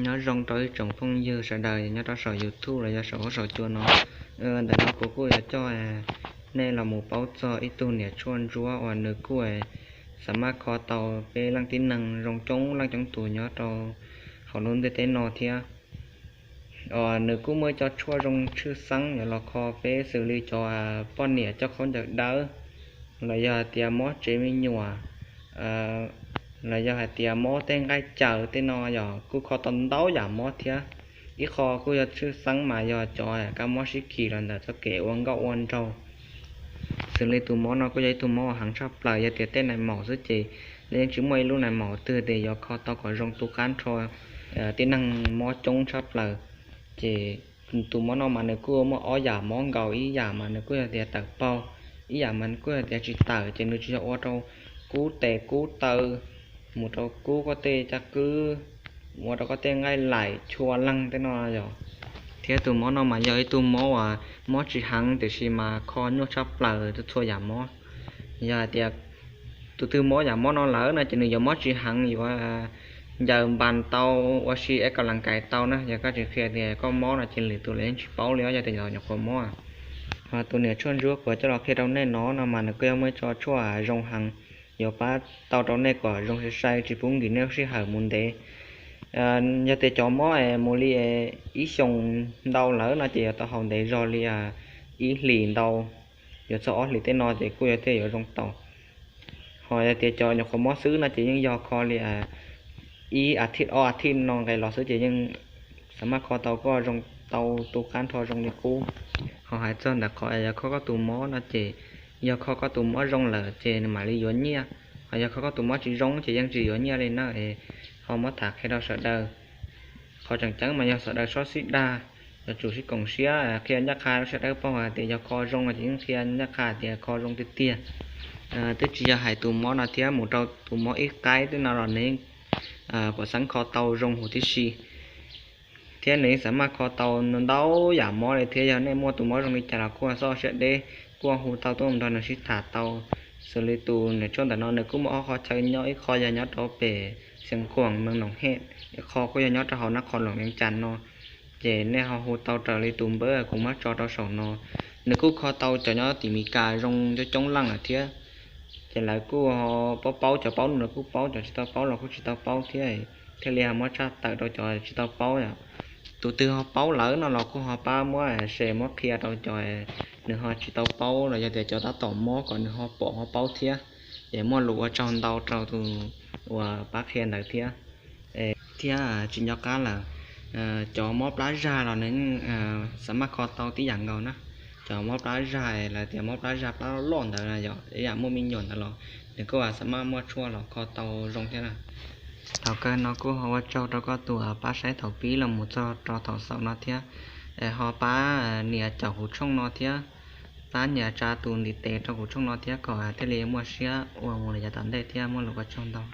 Nyob zoo rau ib tsoom phooj ywg sawv daws nyob rau saum YouTube los yog saum huab saum cua no. Ntawm no kuv kuj yuav coj nej los mus paub txog ib tug niam tshuaj ntsuab uas nws kuj xam maj kho tau peb leej tib neeg zoo coob leej coob tus nyob rau hauv lub ntiaj teb no thiab. Nws kuj muaj ib co tshuaj zoo tshwj xeeb yuav los kho peb xws li cov poj niam coj khaub ncaws dawb, los yog hais tias mob tsev me nyuam, los yog hais tias mob tej nqaij caws tej no yog kuj kho tau ntau yam mob thiab. Ib qho kuj yog tshwj xeeb mas yog cov kab mob sib kis los ntawm txoj kev ua nkauj ua nraug. Xws li tus mob no kuj yog ib tug mob heev tshaj plaws, yog tias tej nais maum xwb ces yeej tsis muaj ib lub nais maum twg tias yuav kho tau kom zoo tu qab nrho tib neeg mob coob tshaj plaws. Ces tus mob no mas nws kuj muaj ob yam mob nkaus, ib yam mas nws kuj yog tias tawm paug, ib yam mas nws kuj yog tias tsis tawm, ces nws tsis yog ua rau kub tes kub taw, mus rau kub koj tej caj kwb, ua rau koj tej nqaij laim chua leeg tej no yom. Thiab tus mob no mas yog ib tug mob uas mob tsis heev tiam sis mas kho nyuaj tshaj plaws txhua yam mob. Yog hais tias tus twg mob yam mob no lawm no ces nws yuav mob tsis heev, yuav ncaws npas tau, ua si es kaus las kais tau na. Yog koj tsis qhia tias koj mob no ces lwm tus los yeej tsis paub li os, yog tias nyuam qhuav mob. Ho tus niam tshuaj ntsuab kuv coj los qhia rau nej no no mas nws kuj yog muaj ib co tshuaj zoo heev, yuav pab tau rau nej kom zoo sai sai tsis pub nkim nej lub sij hawm mus ntev. Yog tias cov mob es mus li ib xyoos ntau lawm no ces yuav tau haus ntev zog li ib hlis ntau, yuav txog ob hlis tej no ces kuj yuav thiaj yuav zoo tau. Ho yog tias cov nyuam qhuav mob xwb no ces yeej yog kho li ib a thij ob a thij no nqes los xwb ces yeej xam maj kho tau koj zoo tau tu qab nrho zoo li qub. Ho hais txog ntawm qhov yog kho koj tus mob no ces yog kho koj tus mob zoo lawm ces nws mam li yuav nyiaj, ho yog kho koj tus mob tsis zoo ces yeej tsis yuav nyiaj li na. Ho muab tham qhia rau sawv daws. Qhov tseem ceeb mas yog sawv daws txhob sib dag, yuav tsum sib koom siab qhia ncaj qha rau sawv daws paub hais tias yog kho zoo ces yeej qhia ncaj qha tias kho zoo tiag tiag. Twb tsis yog hais tus mob no thiab, mus rau tus mob ib qaib tej no los nws yeej pom xeeb kho tau zoo huv tib si. Thiab nws yeej xam maj kho tau ntau yam mob li thiab. Yog nej muaj tus mob zoo li cas los kuj txhob siab deb, kuj hu tau tuaj nrog nws sib tham tau. Xws li tus niam tshuaj ntawm no nws kuj muaj ob qhov chaw nyob, ib qho yog nyob rau pem Xeev Khuam, Mees Noom Hej, ib qho kuj yog nyob rau hauv Nab Qhoos Loos Vees Cas no. Ces nej ho hu tau raws li tus npawb kuv muab tso rau saum no. Nws kuj kho tau cov nyob tim Mes Kas zoo coob coob leej lawm thiab. Ces lawv kuj ho paub paub, cov paub no los kuj paub, cov tsis tau paub los kuj tsis tau paub thiab, thiaj li ho muab tshaj tawm rau cov tsis tau paub yom. Tus twg ho paub lawm no los kuj ho pab muab share muab qhia rau cov nws ho tsis tau paub los yog tias cov tab tom mob kom nws ho pom ho paub thiab. Es muaj lus ua tsaug ntau rau tus uas pab qhia ntawd thiab. Thiab tsis nco qab lawm, cov mob plab zag los nws xav maj kho tau tib yam nkaus na. Cov mob plab zag, lawv tias mob plab zag plab loj ntawd yom, ib yam muaj me nyuam ntawd los nws kuj xav maj muaj tshuaj los kho tau zoo thiab na. Thaum kawg no kuj ho ua tsaug rau koj tus pab saib thaum pib los mus txog rau thaum xaus no thiab. Es ho pab nias caum kuv tshooj no thiab, pab nias tsa tus ntiv tes rau kuv tshooj no thiab kom thiaj li muaj siab ua mus li yav tom ntej thiab. Muaj lus ua tsaug ntau.